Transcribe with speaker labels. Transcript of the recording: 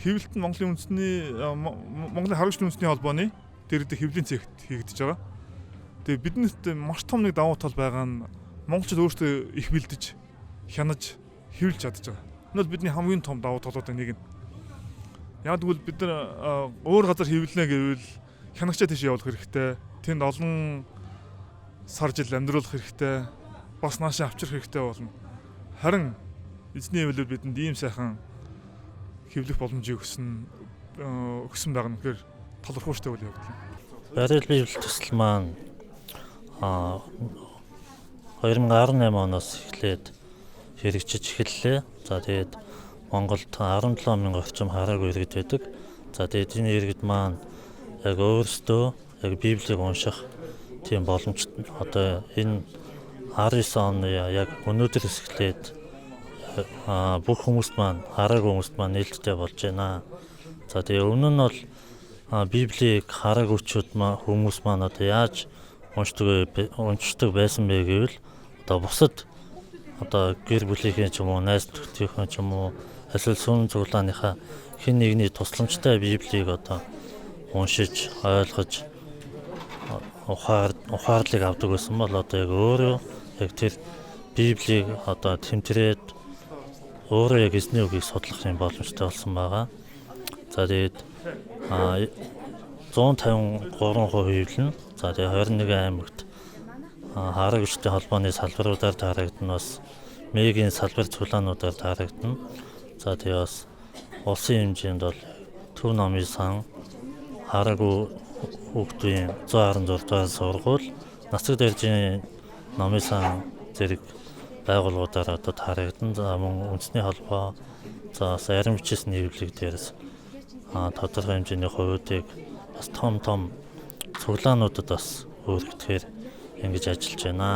Speaker 1: Хэвлэлт нь Монголын үндэсний Монголын харагчдын үндэсний холбооны дэргэдэх хэвлэлийн цехт хийгдэж байгаа. Тэгээ биднэрт маш том нэг давуу тал байгаа нь монголчууд өөрсдөө их бэлдэж, хянаж, хэвлэж чадж байгаа. Энэ бол бидний хамгийн том давуу талуудын нэг нь. Яг тэгвэл бид нар өөр газар хэвлэнэ гэвэл хянагчаа тийш явуулах хэрэгтэй. Тэнд олон сар жил амьдруулах хэрэгтэй. Бас наашаа авчрах хэрэгтэй болно. Харин эзний хэвлэл бидэнд ийм сайхан хэвлэх боломжийг өгсөн өгсөн байгаа нь үнэхээр талархууштай үйл явдал.
Speaker 2: Барил Библи төсөл маань 2018 оноос эхлээд хэрэгжиж эхэллээ. За, тэгээд Монголд 17 мянга орчим хараагүй иргэд байдаг. За, тэгээд энэ иргэд маань яг өөрсдөө яг Библийг унших тийм боломж одоо энэ 19 оны яг өнөөдрөөс эхлээд бүх хүмүүст маань, хараагүй хүмүүст маань нээлттэй болж байна. За, тэгээ өмнө нь бол Библийг хараагүйчүүд маань, хүмүүс маань одоо яаж уншдаг байсан бэ гэвэл одоо бусад одоо гэр бүлийнхээ ч юм уу, найз нөхдөдийнхээ ч юм уу, эсвэл сүм цуглааныхаа хэн нэгний тусламжтай Библийг одоо уншиж, ойлгож, ухаарлыг авдаг байсан бол одоо яг өөрөө яг тэр Библийг одоо тэмтрээд өөрөө яг эзний үгийг судлах юм боломжтой болсон байгаа. За, тэгээд 153% хэвлэнэ. За, тэгээ 21 аймагт хараагчдын холбооны салбаруудаар таарагдана, бас МЭГ-ийн салбар цуглаануудаар таарагдана. За, тэгээ бас улсын хэмжээнд бол Төв номын сан, хараагүй хүүхдийн 116 дугаар сургууль, Нацаг дэржийн номын сан зэрэг байгууллагуудаар одоо таарагдана. За, мөн үндэсний холбоо, за бас арим бичээсний хэвлэг дээрээс тодорхой хэмжээний хувиудыг бас том том цуглаануудад бас өөргөдөхээр ингэж ажиллаж байна.